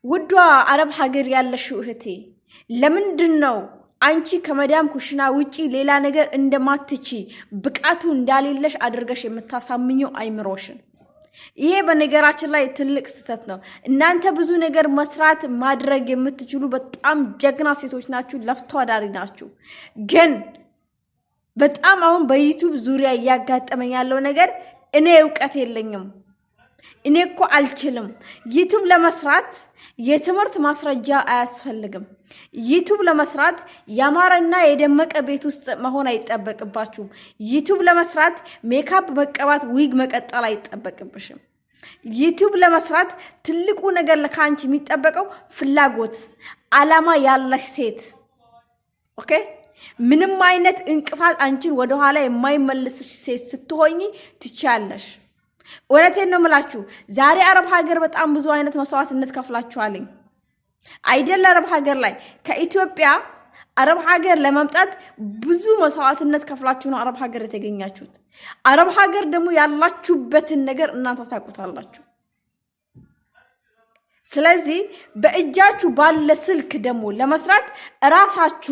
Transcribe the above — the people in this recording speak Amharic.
ውዷ አረብ ሀገር ያለሽው እህቴ፣ ለምንድን ነው አንቺ ከመዳም ኩሽና ውጪ ሌላ ነገር እንደማትቺ፣ ብቃቱ እንዳሌለሽ አድርገሽ የምታሳምኘው አይምሮሽን? ይሄ በነገራችን ላይ ትልቅ ስህተት ነው። እናንተ ብዙ ነገር መስራት ማድረግ የምትችሉ በጣም ጀግና ሴቶች ናችሁ፣ ለፍቶ አዳሪ ናችሁ። ግን በጣም አሁን በ YouTube ዙሪያ እያጋጠመኝ ያለው ነገር እኔ እውቀት የለኝም፣ እኔ እኮ አልችልም። YouTube ለመስራት የትምህርት ማስረጃ አያስፈልግም። YouTube ለመስራት ያማረና የደመቀ ቤት ውስጥ መሆን አይጠበቅባችሁም። YouTube ለመስራት ሜካፕ መቀባት፣ ዊግ መቀጠል አይጠበቅብሽም። YouTube ለመስራት ትልቁ ነገር ከአንቺ የሚጠበቀው ፍላጎት፣ አላማ ያለሽ ሴት፣ okay። ምንም አይነት እንቅፋት አንቺን ወደኋላ የማይመልስሽ ሴት ስትሆኝ ትችያለሽ። እውነቴን ነው የምላችሁ። ዛሬ አረብ ሀገር በጣም ብዙ አይነት መስዋዕትነት ከፍላችኋልኝ አይደል? አረብ ሀገር ላይ ከኢትዮጵያ አረብ ሀገር ለመምጣት ብዙ መስዋዕትነት ከፍላችሁ ነው አረብ ሀገር የተገኛችሁት። አረብ ሀገር ደግሞ ያላችሁበትን ነገር እናንተ ታውቁታላችሁ። ስለዚህ በእጃችሁ ባለ ስልክ ደግሞ ለመስራት እራሳችሁ